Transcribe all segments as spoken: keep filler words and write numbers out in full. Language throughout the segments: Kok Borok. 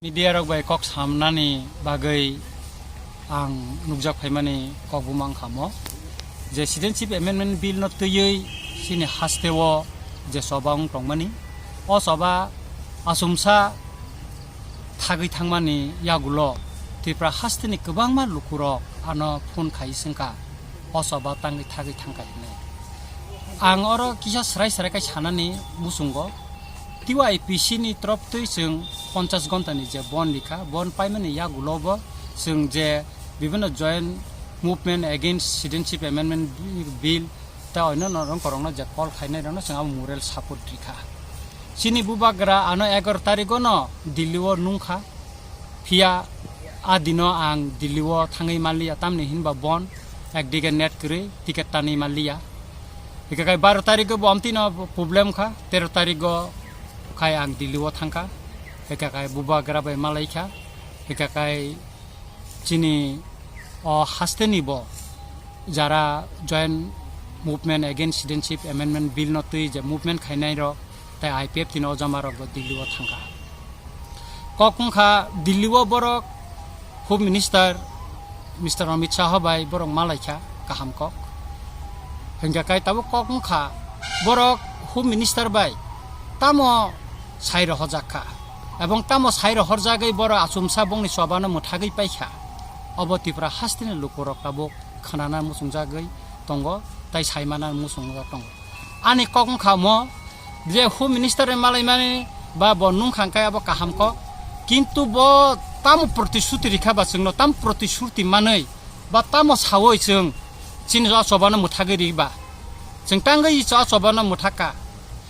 Media rok bai kok samnani bagwi ang nukjak phaimani kok bumang khamo je Citizenship Amendment Bill no twiwi chini hasteo je choba wng tongmani, o choba achomsa thagwi thangmani yagulo Tripura hasteni kwbangma lukurok ano phone khai swngkha, o choba tangwi thagwi thangkha hinwi. Ang oro kisa srai srai khe sanani muchungo, T Y P C ni torop twi chwng ponchas ghonta ni je bon rikha, bon paimani yagulo bo chwng je bibhinno Joint Movement Against Citizenship Amendment Bill tei onno norok korokno je call khainai rokno chwng abo moral support rikha. Chini bubagra ano egaroh tarigo no Delhi o nungkha, phiya a dino ang Delhi o thangwi manliya, tamni hinba bon ekdige net kwrwi ticket tanwi manliya. Hikakai baro tarigo bo amtino problem kha, tero tarigo khai ang Delhi o thangkha. Hikakai bubagra bai malaikha, hikakai chini o hasteni bo jara Joint Movement Against Citizenship Amendment Bill no twi je movement khainai rok tei I P F T ni ojama rok bo Delhi o thangkha. Kok wngkha Delhi o borok Home Minister Mister Amit Shah bai borok malaikha, kaham kok. Hingkha kai tabuk kok wngkha borok Home Minister bai tamo sai rohorjak kha, ebong tamo sai rohorjagwi borok achomsa bongni chobano mwthagwi paikha. Obo Tripura hasteni lukurok tabuk khnana muchungjagwi tongo tei saimana muchungjak tongo. Ani kok wngkha omo je Home Minister ni malaimani ba bo nungkha hwnkhe abo kaham kok, kintu bo tamo protishruti rikha ba chwngno tamo protishruti manwi ba tamo sawi chwng chini o chobano mwthagwi riba, chwng tangwi o chobano mwthakha.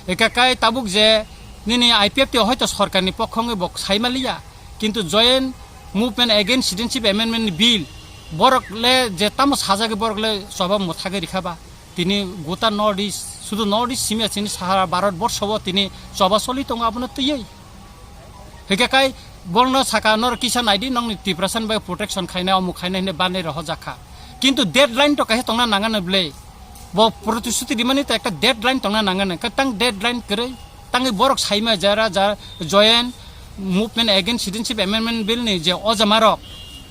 Eka kai tabuk je nini I P F T hoito sorkarni pokho wngwi bo saimaliya, kintu Joint Movement Against Citizenship Amendment Bill borok le je tamo sajagwi borok le choba mwthagwi rikha ba, tini gota North East, sudu North East simiya chini sahara Bharat borsho bo tini choba choli tongo abono twiwi. Hwnkhe kai borokno saka, "Norok kisa naidi, nokni Tiprasa ni bai protection khainai, omuk khainai," hinwi banai rohorjak kha. Kintu deadline to kaisa tongna nangani bwle. Bo protishruti rimani to ekta deadline tongna nangani. Hwnkhe tang deadline kwrwi, tangwi borok saima jara, jara Joint Movement Against Citizenship Amendment Bill ni je ojamarok,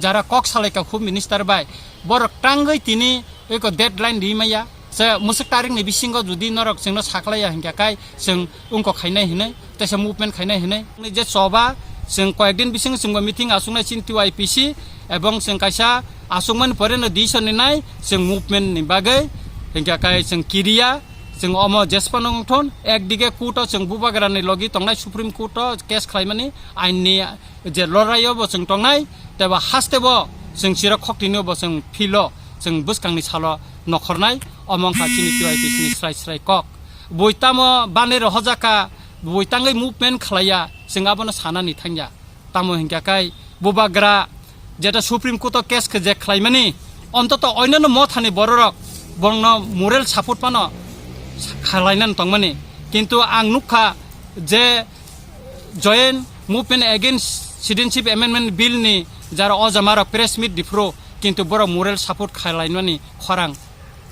jara kok salaikha Home Minister bai, borok tangwi tini eko deadline rimaya. Se mwswk tarikni bisingo jodi norok chwngno saklaiya hwnkhe kai chwng wngkok khainai hinwi, teisa movement khainai hinwi. Ni je choba chwng koyekdin bisingo chwngbo meeting achuknai chini T Y P C, ebong chwng kaisa achukmani pore no decision ninai chwng movement ni bagwi, hwnkhe kai chwng kiriya, chwng omo jesphano wngthon, ekdige court o chwng bubagrani logi tongnai Supreme Court o case khlaimani, ain ni je lorai o bo chwng tongnai, tei bo haste bo chwng chirok khoktini o bo chwng philo, chwng bwskangni salo nokhornai, omo wngkha chini T Y P C ni srai srai kok. Bui tamo banai rohorjak kha, bui tangwi movement khlaiya, chwng abono sanani thangya. Tamo hinkha kai bubagra jeta Supreme Court o case khe je khlaimani, ontoto oinano mothani bororok borokno moral support phano khlainani tongmani. Kintu ang nukha je Joint Movement Against Citizenship Amendment Bill ni jara ojamarok press meet diphuru, kintu borok moral support khlainani khorang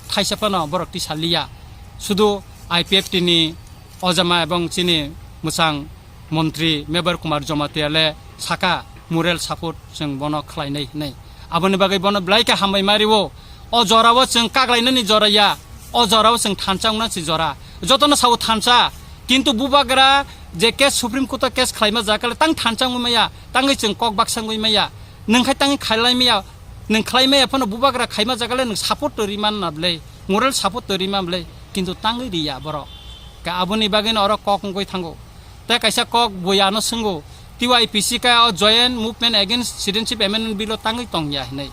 thaisa phano borok tisaliya. Sudu I P F T ni ojama ebong chini mwchang montri Mebar Kumar Jamatia le saka moral support chwng bono khlainai hinwi. Aboni bagwi bono belai khe hambai mario. O jorao chwng kaglainani jora ya, o jorao chwng thansa wngna si jora. Jotono sao thansa, kintu bubagra je case Supreme Court o case khlaima jakale tang thansa wngwi maya, tangwi chwng kok baksa wngwi maya. Nwng khai tangwi khlaimaya, nwng khlaimaya phano bubagra khaima jakale nwng support to riman na bwle, moral support to riman bwle, kintu tangwi riya borok. Ka aboni bagwino oro kok wngwi thango. Tei kaisa kok bui ano swngo, T Y P C ka o Joint Movement Against Citizenship Amendment Bill o tangwi tongya hinwi.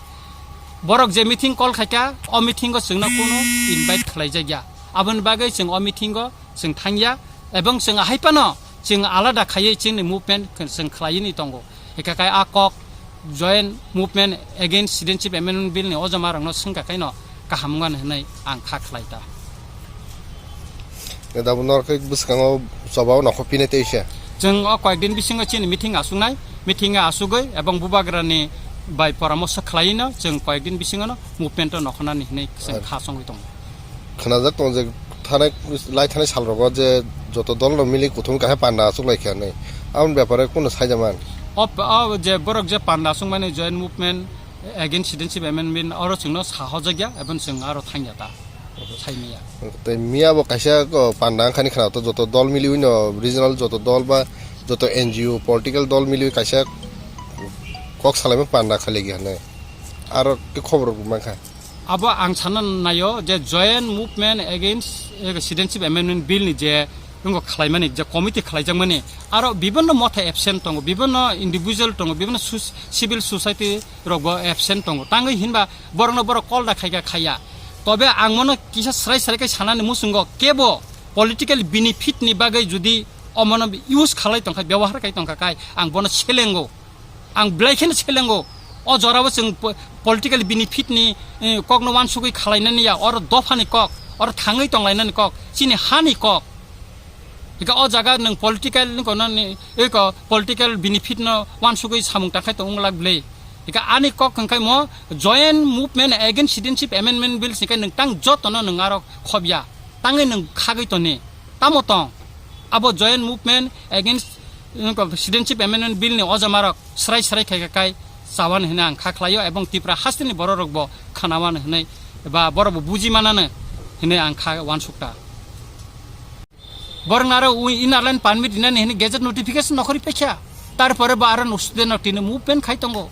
Borok je meeting call khaikha, o meeting o chwngno kuno invite khlaijakya. Aboni bagwi chwng o meeting o chwng thangya, ebong chwng ahai phano chwng alada khaiwi chwngni movement chwng khlaiwi tongo. Hwnkhe kai a kok Joint Movement Against Citizenship Amendment Bill ni ojamarokno swngkha kaino kaham wngmani hwnwi ang kha khlai ta. Dabo norok bwskango chobao nokho pinai tei se. Chwng o koyekdin bisingo chini meeting asuknai, meeting asugwi ebong bubagrani bai poramorso khlaiwino chwng koyekdin bisingono movement o nokhornani hwnwi chwng kha chongwi tongo. Khwnajak tongo je thanai, lai thanai salrogo je joto dolno mili kuthum kahai panda achuklaikha hinwi. Aboni bepare kunu saijaman? O, o je borok je panda sungmani Joint Movement Against Citizenship Amendment, oro chwngno sahojakya, ebon chwng aro thangya ta, saimaya. Tei miya bo kaisa ko panda wngkhani khna to, joto dol miliwi no, regional joto dol ba joto N G O, political dol miliwi kaisa kok salaima panda khali gya hwnwi. Aro khe khobor rok mankha. Abo ang sana naio je Joint Movement Against, eh, Citizenship Amendment Bill ni je wngkha khlaimani, je committee khlaijakmani, aro bibinno motha absent tongo, bibinno individual tongo, bibinno sus-, civil society rokbo absent tongo. Tangwi hinba borokno borok call da khaika khaiya. Tobe ang mono kisa srai srai khe sanani muchungo kebo political benefit ni bagwi judi omono use khalai tongkha, byabohar khai tongkha khai ang bono selengo. Ang belai kheno selengo. O jorao chwng po-, political benefit ni, eh, kokno wansugwi khalainani ya, oro dophani kok, oro thangwi tonglainani kok, chini hani kok. Ika o jaga nwng political ni kono ni, eko political benefit no wansugwi samung tangkhai tong wngwlak bwle. Ika ani kok hwnkhe mo Joint Movement Against Citizenship Amendment Bill singkhe nwng tang jotono nwng aro khobya. Tangwi nwng khagwi toni. Tamo tong? Abo Joint Movement Against, eh, Citizenship Amendment Bill ni ojamarok srai srai khai kai chawan hwnwi ang kha khlaio, ebong Tripura hasteni bororokbo khanawan hwnwi ba borokbo buji manano hwnwi ang kha wansukta. Borok naro ui inner line permit rinani hwnwi gazette notification nokhori pekha. Tarpore bo aro student rok tini movement khai tongo.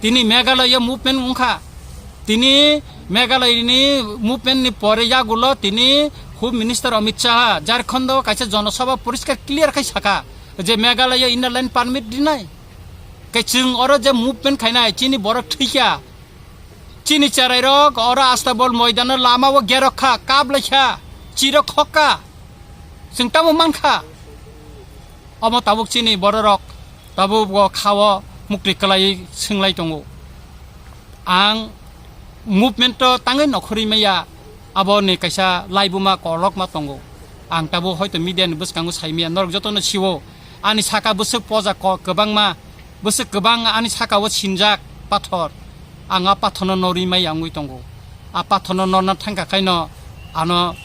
Tini Meghalaya movement wngkha. Tini Meghalaya ni movement ni pore yagulo tini Home Minister Amit Shah Jharkhand o kaisa jonosabha poriskar clear khai saka je Meghalaya inner line permit rinai. Khe chwng oro je movement khainai chini borok thwikha. Chini cherai rok oro Astabol moidano lama o gerok kha, kap lai kha, chirok khok kha. Chwng tamo mankha. Omo tabuk chini bororok tabuk bo khao mukti kwlaiwi swng lai tongo. Ang movement o tangwi nokhorwi maya, abo ni kaisa laibuma kolokma tongo. Ang tabuk hoito media ni bwskango sai maya, norok jotono siwo. Ani saka bwswk poja ko-, kwbangma, bwswk kwbang ani saka o sinjak pathor. Ang a pathorno norwi maya wngwi tongo. A pathorno norna thangkha khaino ano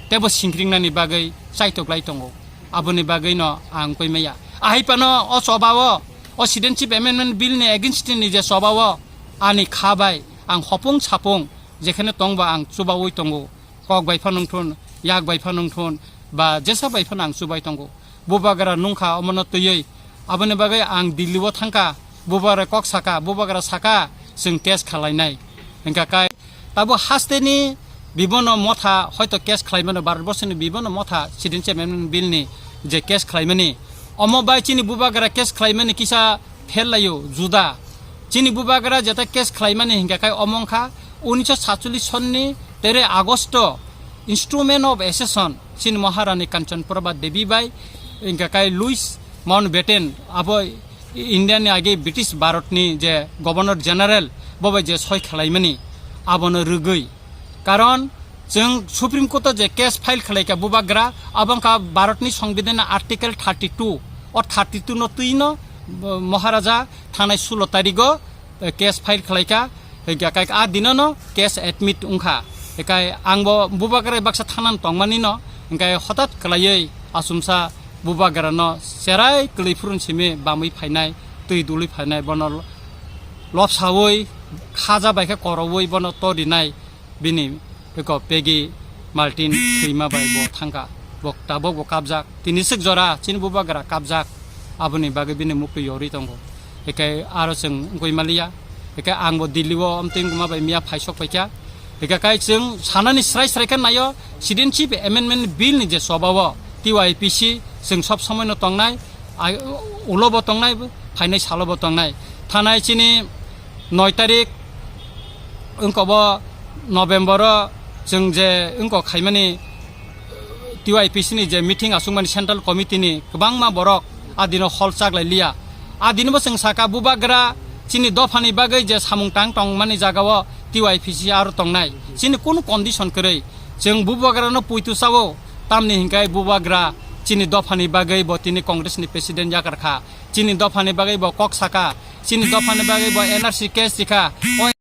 tebo singkringnani bagwi chaitok lai tongo. Aboni bagwino ang koi maya. Ahai phano o choba o, o Citizenship Amendment Bill ni against ni je choba o ani kha bai ang hopung sapung jekheno tongba ang chubaui tongo. Kok bai phano wngthun, yak bai phano wngthun, ba jesa bai phano ang chubai tongo. Bubagra nungkha omono twiwi. Aboni bagwi ang Delhi o thangkha, bubagra kok saka, bubagra saka, chwng case khalainai. Hingkha kai Tabo hasteni bibono motha hoito case khlaimano, Bharat borsoni bibono motha Citizenship Amendment Bill ni je case khlaimani, omo bai chini bubagra case khlaimani kisa pherlaio juda. Chini bubagra jeta case khlaimani hingkha khai omo wngkha unisho satchollish sonni tere Agosto Instrument of Accession chini Maharani Kanchan Prabha Devi bai hingkha khai Louis Mountbatten abo India ni age British Bharat ni je Governor General bo bai je soi khwlaimani abono rwgwi. Karon chwng Supreme Court o je case file khwlaikha bubagra, abo wngkha Bharat ni Songbidan ni Article thirty two. O thirty two no twi no, bo, Maharaja thanai sulo tarigo, eh, case file khwlaikha. Hingkha khe a dino no case admit wngkha. Hikai ang bo bubagra baksa thanano tongmani no, hingkha hotat kwlaiwi achomsa bubagra no cherai kwlwi phurun simi bamwi phainai, twi dului phainai, bono lopsawi khaja bai khe koroui bono to rinai bini eko Peggy Martin thwima bai bo thangkha. Bo tabok bo kapjak. Tini swk jora chini bubagra kapjak. Aboni bagwi bini mukti yorwi tongo. Hikai aro chwng wngwi maliya. Hikai ang bo Delhi o amtwi wngma bai miya phaisok paikha. Hikai kai chwng sanani srai srai khe naio Citizenship Amendment Bill ni je choba o T Y P C chwng sob somoi no tongnai, ai, ulo bo tongnai, phainai salo bo tongnai. Thanai chini noi tarik wngkha bo November o chwng je wngkha khaimani T Y P C ni je meeting aswkmani Central Committee ni kwbangma borok a dino hol chaklai liya. A dino bo chwng saka bubagra chini dophani bagwi je samung tang tongmani jaga o T Y P C aro tongnai. Chini kunu condition kwrwi. Chwng bubagra no puitu sao, tamni hinkai bubagra chini dophani bagwi bo tini Congress ni president yakar kha. Chini dophani bagwi bo kok saka. Chini dophani bagwi bo N R C case rikha. O